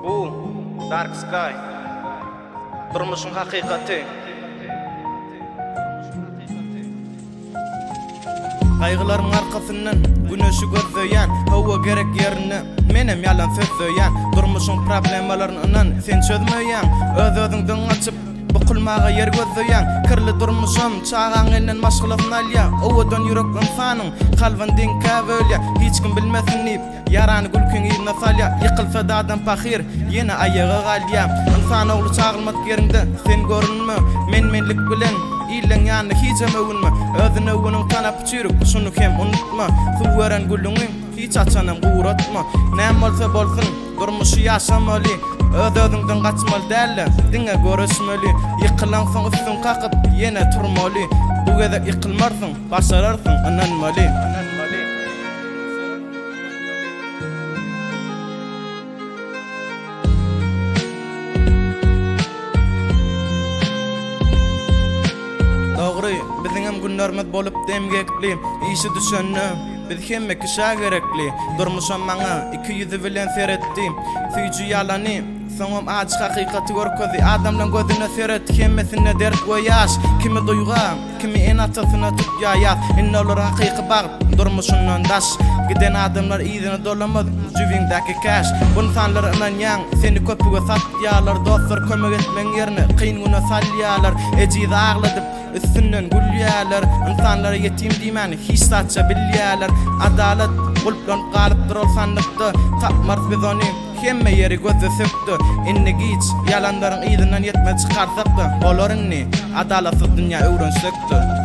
Bu Dark Sky. Durmuşyň hakykaty. Gaýgylaryň arkasyndan güneşi gözleýän, Hawa gerek ýerinde menem ýalan sözleýän. Durmuşyň problemalaryny ynan sen çözmeýäň, Öz-özüňden gaçyp bukulmaga ýer gözleýäň. Kirli durmuşam çagaň elinden maşgalasyny alýa, Owadan ýürekli ynsanyň kalbyny diňkä bölýä. Hiç kim bilmesin diýip, Ýarany gülkiň yzyna salýa, Ýykylsa-da adam pahyr, ýene aýaga galýa. Ynsan ogly çagylmadyk ýeriňde sen görünme, Men-menlik bilen illeň ýanynda hijem öwünme. Özüni öweniň tanapy çüýrük, şuny hem unutma, Suw beren gülüňi hiç haçanam guratma. Näme bolsa bolsun, durmuşy ýaşamaly, Öz-özüňden gaçmaly däl-de, diňe göreşmeli. Ýykylaňsoň üstüň kakyp, ýene turmaly, Bu gezek ýykylmarsyň, başararsyň, ynanmaly. Dogry, biziňem günlerimiz bolupdy emgekli, Işi düşende, biz hemme kişä gerekli. Durmuşam maňa ikiýüzi bilen seretdi, Süýji ýalany, soňam ajy hakykaty görkezdi. Adamlaň gözüne seret, hemmesinde dert we ýaş, Kimi duýga, Kimi ene-atasyna tutýar ýas. Indi olar hakyky bagt durmuşyndan daş. Giden adamlar yzyna dolamaz jübiňdäki cash. Bu ynsanlara ynanýaň, seni köpüge satýarlar. Dostlar kömek etmegiň ýerine kyn güne salýarlar. Ejizi agladyp, üstünden gülýärler. Ynsanlara ýetim diýmäni hiç zatça bilýärler. Adalat gulplanyp galypdyr ol sandykda. Tapmarys biz ony. Hemme ýeri gözlesek-de, indi giç, Ýalanlaryň yzyndan ýetmez çykarsak-da, bolar indi, Adalatsyz dünýä öwrenşsek-de.